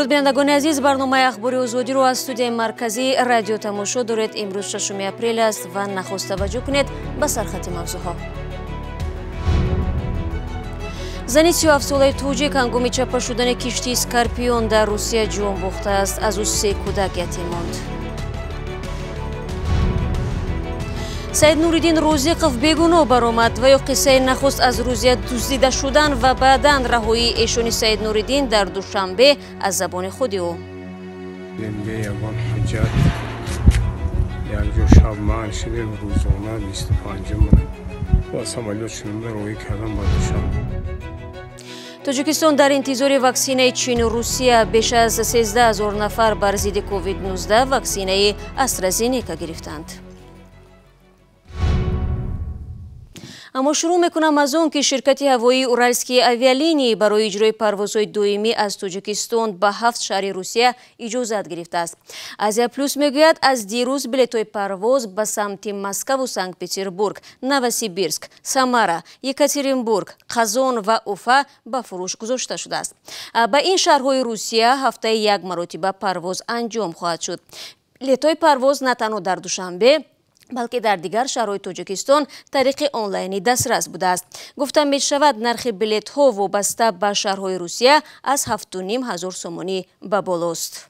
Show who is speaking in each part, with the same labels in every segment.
Speaker 1: Дуруд бинандагони азиз, барномаи ахбори озодиро аз студияи марказии радио тамошо доред. Имрӯз 6 апрел аст ва нахуст таваҷҷӯҳ кунед ба сархати мавзӯъҳо. Зани 37-солаи тоҷик ҳангоми чапа шудани киштии Скорпион дар Русия ҷон бохтааст. Аз ӯ 3 кӯдак ятим монд. Саид Нуриддин Розиқов бегуноҳ баромад ва ё қиссаи нахуст аз Русия дуздида шудан ва баъдан раҳоии эшони Саид Нуриддин дар Душанбе аз забони худи ӯ.
Speaker 2: Ягон ҳуҷҷат якҷо шаб манъ шудем, рӯзона 25 ва самолёт шудем, роҳӣ кардам ба Душанбе.
Speaker 1: Тоҷикистон дар интизори ваксинаи Чину Русия. Беш аз 13 000 нафар бар зидди COVID-19 ваксинаи AstraZeneca гирифтанд. Аммо шурӯъ мекунам аз он ки ширкати ҳавоии Уральские авиалинии барои иҷрои парвозҳои доимӣ аз Тоҷикистон ба 7 шаҳри Русия иҷозат гирифтааст. Азия Плюс мегӯяд, аз дирӯз билетҳои парвоз ба самти Москаву Санкт-Петербург, Новосибирск, Самара, Екатеринбург, Қазон ва Уфа ба фурӯш гузошта шудааст. Ба ин шаҳрҳои Русия ҳафтаи як маротиба парвоз анҷом хоҳад шуд. Билетҳои парвоз на танҳо дар Душанбе, балки дар дигар шаҳрҳои Тоҷикистон тариқи онлайнӣ дастрас будааст. Гуфта мешавад, нархи билетҳо вобаста ба шаҳрҳои Русия аз 7 500 сомонӣ ба болост.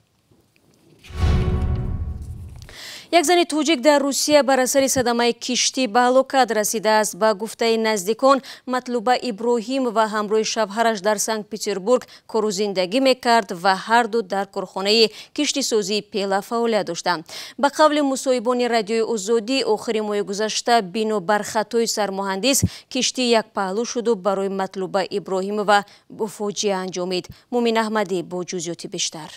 Speaker 1: Як зани тоҷик дар Русия бар асари садамаи киштӣ ба ҳалокат расидааст. Ба гуфтаи наздикон, Матлуба Иброҳимова ҳамроҳи шавҳараш дар Санкт-Петербург кору зиндагӣ мекард ва ҳарду дар корхонаи киштисозии Пела фаъолият доштанд. Ба қавли мусоҳибони радиои Озодӣ, охири моҳи гузашта бино бар хатои сармуҳандис киштӣ якпаҳлӯ шуду барои Матлуба Иброҳимова фоҷиа анҷомид. Мумин Аҳмадӣ бо ҷузъиёти бештар.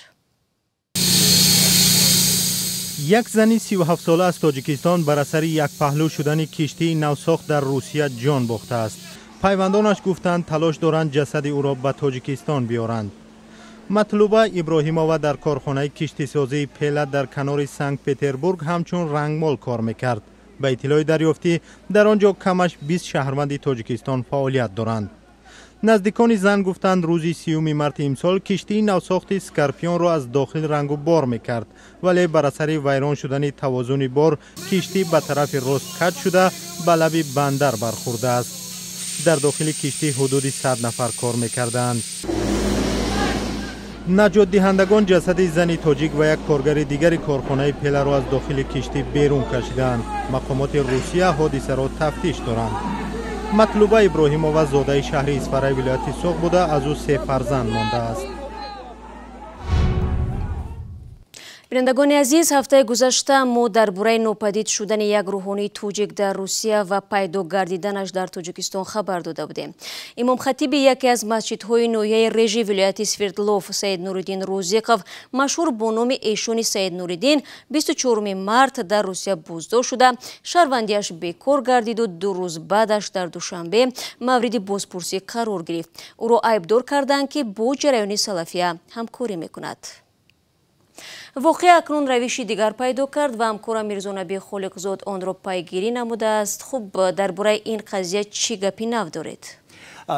Speaker 3: Як зани 37-сола аз Тоҷикистон бар асари якпаҳлӯ шудани киштии навсохт дар Русия ҷон бохтааст. Пайвандонаш гуфтанд, талош доранд ҷасади ӯро ба Тоҷикистон биёранд. Матлуба Иброҳимова дар корхонаи киштисозии Пела дар канори Санкт-Петербург ҳамчун рангмол кор мекард. Ба иттилои дарёфтӣ, дар он ҷо камаш 20 шаҳрванди Тоҷикистон фаъолият доранд. Наздикони зан гуфтанд, рӯзи 30 марти имсол киштии навсохти Скорпионро аз дохил рангу бор мекард, вале бар асари вайрон шудани тавозуни бор киштӣ ба тарафи рост каҷ шуда ба лаби бандар бархӯрдааст. Дар дохили киштӣ ҳудуди 100 нафар кор мекарданд. Наҷотдиҳандагон ҷасади зани тоҷик ва як коргари дигари корхонаи Пеларо аз дохили киштӣ берун кашиданд. Мақомоти Русия ҳодисаро тафтиш доранд. Матлуба Иброҳимова зодаи шаҳри Исфараи вилояти Суғд буда, аз ӯ 3 фарзанд мондааст.
Speaker 1: Бинандагони азиз, ҳафтаи гузашта мо дар бораи нопадид шудани як рӯҳонии тоҷик дар Русия ва пайдо гардиданаш дар Тоҷикистон хабар дода будем. Имомхатиби яке аз масҷидҳои ноҳияи Режи вилояти Свердлов Саид Нуриддин Розиқов, машҳур бо номи эшони Саид Нуриддин, 24 март дар Русия боздошт шуда, шаҳрвандиаш бекор гардиду 2 рӯз баъдаш дар Душанбе мавриди бозпурсӣ қарор гирифт. Ӯро айбдор карданд, ки бо ҷараёни салафия ҳамкорӣ мекунад. Воқеа акнун равиши дигар пайдо кард ва ҳамкорам Мирзонаби Холиқзод онро пайгирӣ намудааст. Хуб, дар бораи ин қазия чӣ гапи нав доред?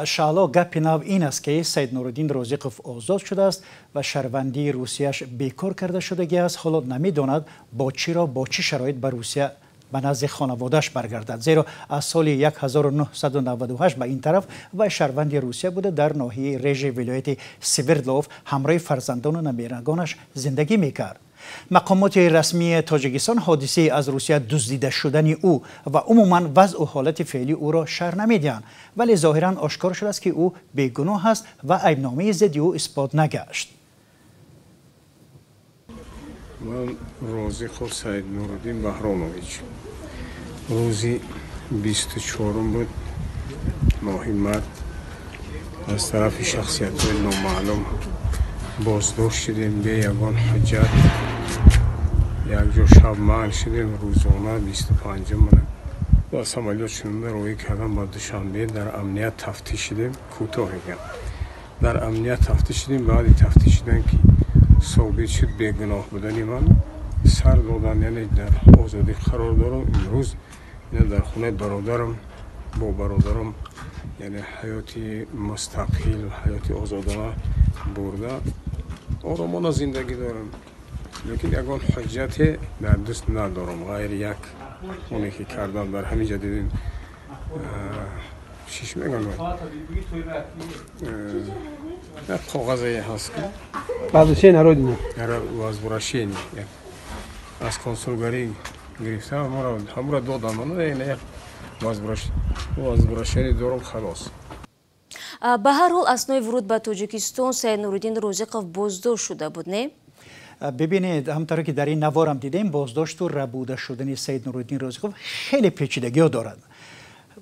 Speaker 4: Шаъло, гапи нав ин аст, ки Саид Нуриддин Розиқов озод шудааст ва шаҳрвандии Русияш бекор карда шудагӣ аст. Ҳоло намедонад бо чиро, бо чӣ шароит ба Русия ба назди хонаводааш баргардад, зеро аз соли 1998 ба ин тараф вай шаҳрванди Русия буда, дар ноҳияи Режи вилояти Свердлов ҳамроҳи фарзандону наберагонаш зиндагӣ мекард. Мақомоти расмии Тоҷикистон ҳодисаи аз Русия дуздида шудани ӯ ва умуман вазъу ҳолати феълии ӯро шарҳ намедиҳанд, вале зоҳиран ошкор шудааст, ки ӯ бегуноҳ аст ва айбномаи зидди ӯ исбот нагашт.
Speaker 2: Ман Розиқов Саид Нуриддин Баҳромович, рӯзи 24 буд, моҳи март, аз тарафи шахсиятҳои номаълум боздошт шудем, бе ягон ҳуҷҷат якҷо шаб манъ шудем, рӯзона 25 ва самолёт шудем, роҳӣ кардам ба Душанбе. Дар амният тафтиш шудем, кӯтоҳ гап, дар амният тафтиш шудем. Баъди тафтиш шудан ки собит шуд бегуноҳ будани ман, сар додан, яъне дар озодӣ қарор дорам. Имрӯз дар хонаи бародарам бо бародарам, яъне ҳаёти мустақил, ҳаёти озодона бурда. Оромона зиндагӣ дорам, лекин ягон ҳуҷҷате дар даст надорам, ғайр як оне ки кардам дар ҳамин ҷа дидем. Чиш мегӯям, як коғазе ҳаст ки
Speaker 5: Возвращение на родину.
Speaker 2: Возвращение аз консулгарӣ гирифтам, ҳамуро додам, як возвращение дорам, халос.
Speaker 1: Ба ҳар ҳол, аснои вуруд ба Тоҷикистон Саиднуриддин Розиқов боздошт шуда буд, не?
Speaker 4: Бибинед, ҳамтавре ки дар ин наворам дидем, боздошту рабуда шудани Саиднуриддин Розиқов хеле печидагиҳо дорад.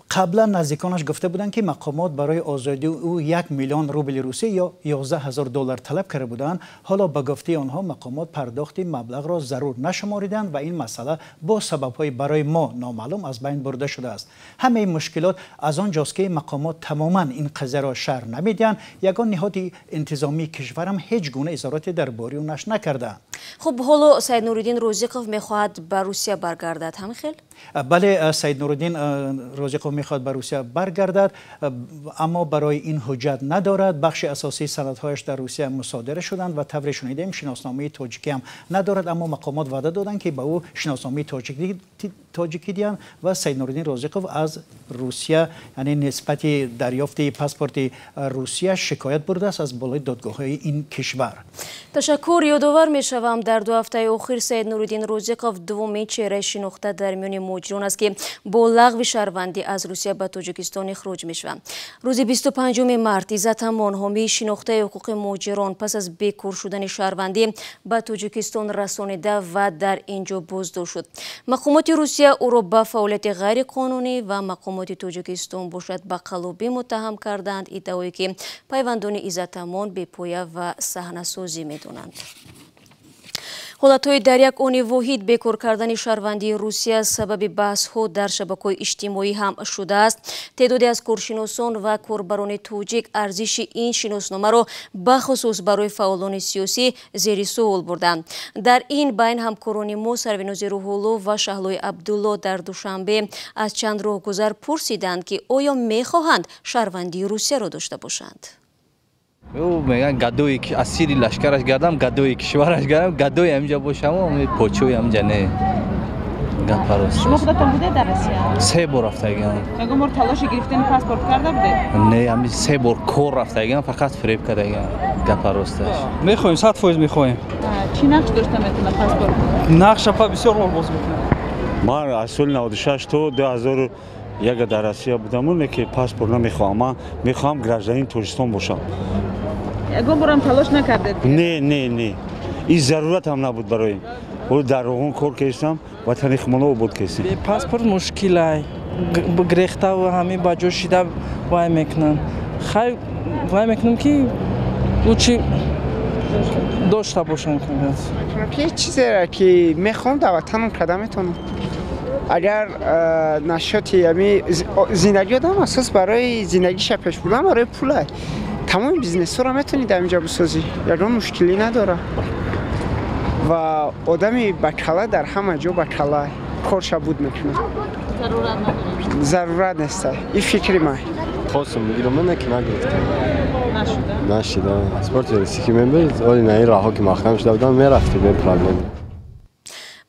Speaker 4: Қаблан наздиконаш гуфта буданд, ки мақомот барои озодии ӯ 1 миллион рубли русӣ ё 11 000 доллар талаб карда буданд. Ҳоло ба гуфтаи онҳо мақомот пардохти маблағро зарур нашумориданд ва ин масъала бо сабабҳои барои мо номаълум аз байн бурда шудааст. Ҳамаи мушкилот аз он ҷост, ки мақомот тамоман ин қазияро шарҳ намедиҳанд. Ягон ниҳоди интизомии кишварам ҳеҷ гуна изҳороте дар бораи ӯ нашр накардаанд.
Speaker 1: Хуб, ҳоло Саиднуриддин Розиқов мехоҳад ба Русия баргардад, ҳамин хел?
Speaker 4: Бале, Саиднуриддин Розиқов мехоҳад ба Русия баргардад, аммо барои ин ҳуҷҷат надорад. Бахши асосии санадҳояш дар Русия мусодира шуданд ва тавре шунидем, шиносномаи тоҷикӣ ҳам надорад, аммо мақомот ваъда доданд, ки ба ӯ шиносномаи тоҷикӣ диҳанд ва Саиднуриддин Розиқов аз Русия, яъне нисбати дарёфти паспорти Русия шикоят бурдааст аз болои додгоҳҳои ин кишвар.
Speaker 1: Ташаккур. Ёдовар мешавам, дар 2 ҳафтаи охир Саиднуриддин Розиқов дуввумин чеҳраи шинохта дар миёни муҳоҷирон аст, ки бо лағви шаҳрвандӣ аз Русия ба Тоҷикистон ихроҷ мешаванд. Рӯзи 25 март Иззат Амон, ҳомии шинохтаи ҳуқуқи муҳоҷирон, пас аз бекор шудани шаҳрвандӣ ба Тоҷикистон расонида ва дар ин ҷо боздошт шуд. Мақомоти Русия ӯро ба фаъолияти ғайриқонунӣ ва мақомоти Тоҷикистон бошад ба қаллобӣ муттаҳам карданд, иддаое ки пайвандони Иззат Амон бепоя ва саҳнасозӣ медонанд. Ҳолатҳои дар як они воҳид бекор кардани шаҳрвандии Русия сабаби баҳсҳо дар шабакаҳои иҷтимоӣ ҳам шудааст. Теъдоде аз коршиносон ва корбарони тоҷик арзиши ин шиносномаро бахусус барои фаъолони сиёсӣ зери суол бурданд. Дар ин байн ҳамкорони мо Сарвинози Рӯҳулло ва Шаҳлои Абдулло дар Душанбе аз чанд роҳгузар пурсиданд, ки оё мехоҳанд шаҳрвандии Русияро дошта бошанд.
Speaker 6: Мегӯянд, гадои асири лашкараш гардам, гадои кишвараш гардам, гадои ҳаминҷа бошам, почои ҳаминҷа не. Гапа рост.
Speaker 7: Шумо худатон будед дар Россия?
Speaker 6: 3 бор рафтагиам.
Speaker 7: Ягон бор талоши гирифтани паспорт карда будед?
Speaker 6: Не, ҳамин 3 бор кор рафтагиам, фақат фиреб кардагиам. Гапа росташ.
Speaker 5: Мехоҳем, 100% мехоҳем.
Speaker 7: Чӣ нақш дошта метавонад паспорт?
Speaker 5: Нақш апа бисёр рол боз мекунад.
Speaker 8: Ман аз соли 96 то 2001 дар Россия будам, лекин паспорт намехоҳам. Ман мехоҳам гражданини Тоҷикистон бошам.
Speaker 7: Ягон борам талош накардед?
Speaker 8: Не, не, не. Ин зарурат ҳам набуд барои. Ҳоло дар Роғун кор кардам, ватани худро обод кардем.
Speaker 9: Бе паспорт мушкилай. Грехтаву ҳамин ба ҷо шида вай мекунанд. Хай вай мекунам, ки лучше дошта бошам.
Speaker 10: Ки чизеро ки мехоҳам дар ватанам карда метавонам. Агар нашоти ами зиндагӣ одам асос барои зиндагиша пеш бурдан барои пулай. Тамоми бизнесҳоро метавонӣ дар инҷа бисозӣ, ягон мушкилӣ надорад. Ва одами бакала дар ҳама ҷо бакала корша буд мекунад. Зарурат нест. Ин фикри ман.
Speaker 11: Хостам бигирам, не ки нагирифтам. Нашуда. Паспорти русӣ ки мебарид, оли на ин роҳҳо ки маҳкам шуда буданд, мерафтем, бе проблем.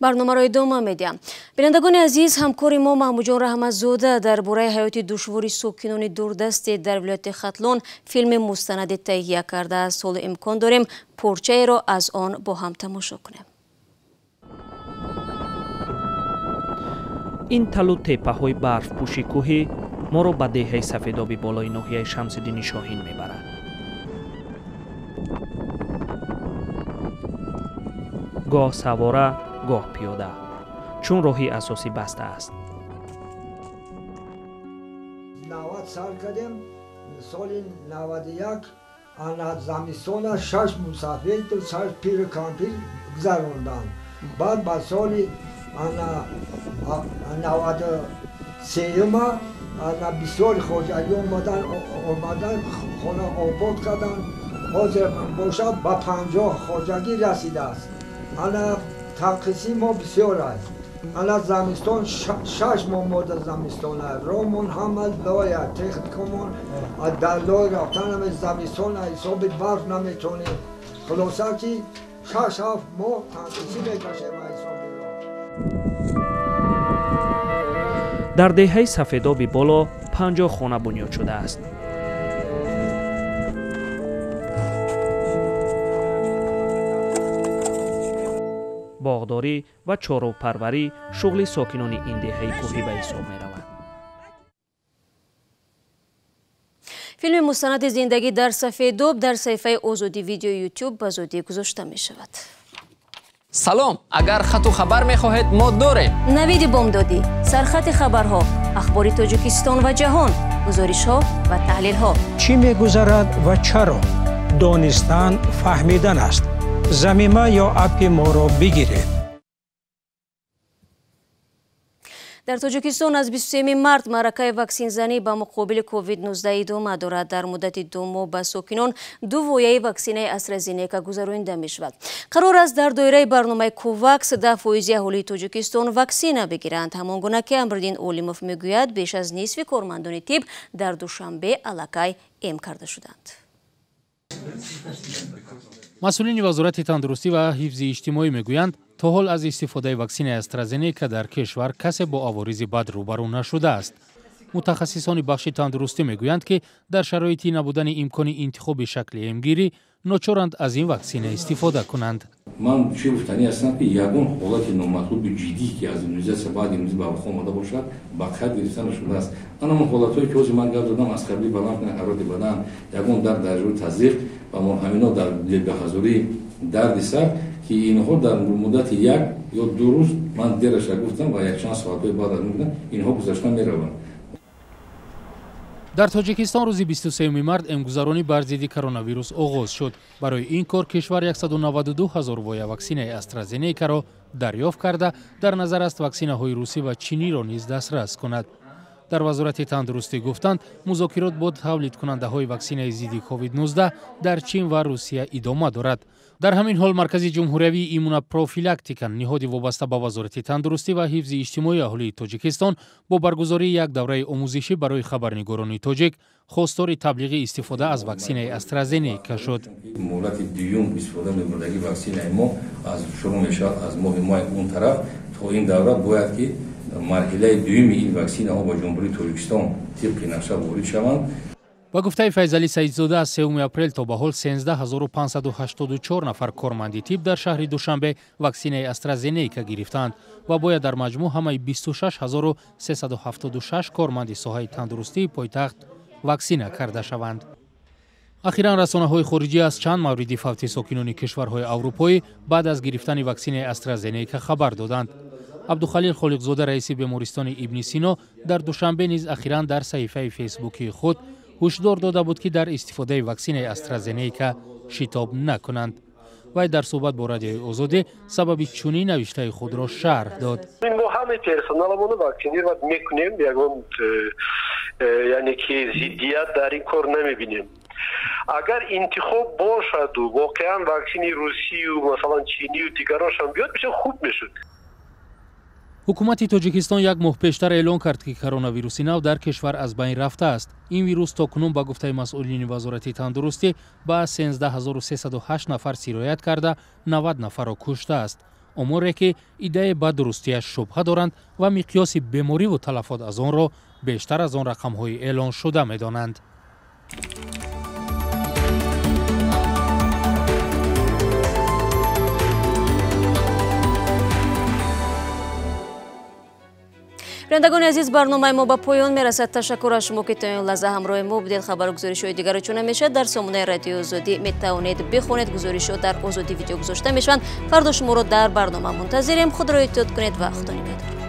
Speaker 1: Барномаро идома медиҳам. Бинандагони азиз, ҳамкори мо Маҳмудҷон Раҳматзода дар бораи ҳаёти душвори сокинони дурдасте дар вилояти Хатлон филми мустанаде таҳия кардааст. Ҳоло имкон дорем порчаеро аз он бо ҳам тамошо кунем.
Speaker 12: Ин талу теппаҳои барфпӯши кӯҳӣ моро ба деҳаи сафедоби болои ноҳияи Шамсиддини Шоҳин мебарад. Гоҳ савора, гоҳ пиёда, чун роҳи асосӣ баста аст.
Speaker 13: 90 сар кардем, соли 91 ана замистона 6 мусафир, 6 пиру кампир гузаронданд. Баъд ба соли ана 93-ма ана бисёри хоҷагӣ омадан, хона обод карданд. Ҳозир бошад ба 50 хоҷагӣ расидааст. Ана танқисии мо бисёр аст. Ана замистон 6 моҳ мода замистон аст. Роҳмон ҳама лоя, техникамон дар лой рафтан, замистон ҳисоби барф наметонем. Хулоса ки 6-7 моҳ тандурустӣ мекашем ҳисоби.
Speaker 12: Дар деҳаи Сафедоби Боло 50 хона бунёд шудааст. Боғдорӣ ва чорвопарварӣ шуғли сокинони ин деҳаи кӯҳӣ ба ҳисоб меравад.
Speaker 1: Филми мустанади зиндагӣ дар Сафедоб дар саҳифаи Озодӣ видео ютуб ба зудӣ гузошта мешавад.
Speaker 14: Салом, агар хату хабар мехоҳед, мо дорем.
Speaker 1: Навиди бомдодӣ, сархати хабарҳо, ахбори Тоҷикистон ва ҷаҳон, гузоришҳо ва таҳлилҳо.
Speaker 15: Чӣ мегузарад ва чаро? Донистан фаҳмидан аст. Замима ё аппи моро бигиред.
Speaker 1: Дар Тоҷикистон аз 23 март маъракаи ваксинзанӣ ба муқобили COVID-19 идома дорад. Дар муддати 2 моҳ ба сокинон 2 вояи ваксинаи AstraZeneca гузаронида мешавад. Қарор аст дар доираи барномаи COVAX 10% аҳолии Тоҷикистон ваксина бигиранд. Ҳамон гуна ки Амриддин Олимов мегӯяд, беш аз нисфи кормандони тиб дар Душанбе аллакай эм карда шуданд.
Speaker 16: Масъулини Вазорати тандурустӣ ва ҳифзи иҷтимоӣ мегӯянд, то ҳол аз истифодаи ваксинаи AstraZeneca дар кишвар касе бо аворизи бад рӯбарӯ нашудааст. Мутахассисони бахши тандурустӣ мегӯянд, ки дар шароити набудани имкони интихоби шакли эмгирӣ ночоранд аз ин ваксина истифода кунанд.
Speaker 17: Ман чӣ гуфтанӣ ҳастам, ки ягон ҳолати номатлуби ҷиддӣ, ки аз иммунизатсия баъд иммунизм ба вуқӯъ омада бошад, ба қайд гирифта нашудааст. Ана ҳолатҳое ки ҳозир ман гап задам, аз қабили баланд кардани ҳарорати бадан, ягон дард дар ҷои таздиқ ва ҳамино дар дилбаҳазурӣ, дарди сар, ки инҳо дар муддати 1 ё 2 рӯз, ман дераша гуфтам, ва якчанд соатҳои баъд аз мудан инҳо гузашта мераванд.
Speaker 16: Дар Тоҷикистон рӯзи 23 март эмгузаронӣ бар зидди коронавирус оғоз шуд. Барои ин кор кишвар 192 ҳазор воя ваксинаи AstraZeneca-ро дарёфт карда, дар назар аст ваксинаҳои русӣ ва чиниро низ дастрас кунад. Дар Вазорати тандурустӣ гуфтанд, музокирот бо тавлидкунандаҳои ваксинаи зидди COVID-19 дар Чин ва Русия идома дорад. Дар ҳамин ҳол Маркази ҷумҳуриявии иммунопрофилактика, ниҳоди вобаста ба Вазорати тандурустӣ ва ҳифзи иҷтимоии аҳолии Тоҷикистон, бо баргузории як давраи омӯзишӣ барои хабарнигорони тоҷик хостори таблиғи истифода аз ваксинаи AstraZeneca шуд.
Speaker 17: Муҳлати дуюм истифода мебурдагии ваксинаи мо аз шурӯъ мешавад аз моҳи май он тараф. То ин давра бояд ки марҳилаи дуюми ин ваксинаҳо ба Ҷумҳурии Тоҷикистон тибқи нақша ворид шаванд.
Speaker 16: Ба гуфтаи Файзалӣ Саидзода, аз 3 апрел то ба ҳол 13584 нафар корманди тиб дар шаҳри Душанбе ваксинаи AstraZeneca гирифтаанд ва бояд дар маҷмӯъ ҳамаи 26376 корманди соҳаи тандурустии пойтахт ваксина карда шаванд. Ахиран расонаҳои хориҷӣ аз чанд мавриди фавти сокинони кишварҳои аврупоӣ баъд аз гирифтани ваксинаи AstraZeneca хабар доданд. Абдухалил Холиқзода, раиси бемористони Ибни Сино дар Душанбе низ ахиран дар саҳифаи фейсбукии худ ҳушдор дода буд, ки дар истифодаи ваксинаи AstraZeneca шитоб накунанд. Вай дар суҳбат бо Радиои Озодӣ сабаби чунин навиштаи худро шарҳ дод.
Speaker 18: Мо ҳамаи персоналамонро ваксинировать мекунем, ягон яъне ки зиддият дар ин кор намебинем. Агар интихоб бошаду воқеан ваксини русию масалан чинию дигарошам биёд, бисёр хуб мешуд.
Speaker 16: Ҳукумати Тоҷикистон як моҳ пештар эълон кард, ки коронавируси нав дар кишвар аз байн рафтааст. Ин вирус то кунун ба гуфтаи масъулини Вазорати тандурустӣ ба 13308 нафар сироят карда, 90 нафарро куштааст. Оморе ки иддаи ба дурустиаш шубҳа доранд ва миқёси бемориву талафот аз онро бештар аз он рақамҳои эълоншуда медонанд.
Speaker 1: Бинандагони азиз, барномаи мо ба поён мерасад. Ташаккур аз шумо, ки то ин лаҳза ҳамроҳи мо будед. Хабару гузоришҳои дигарро чун ҳамеша дар сомонаи Радиои Озодӣ метавонед бихонед. Гузоришҳо дар Озодӣ видео гузошта мешаванд. Фардо шуморо дар барнома мунтазирем. Худро эҳтиёт кунед ва Худо нигаҳдор.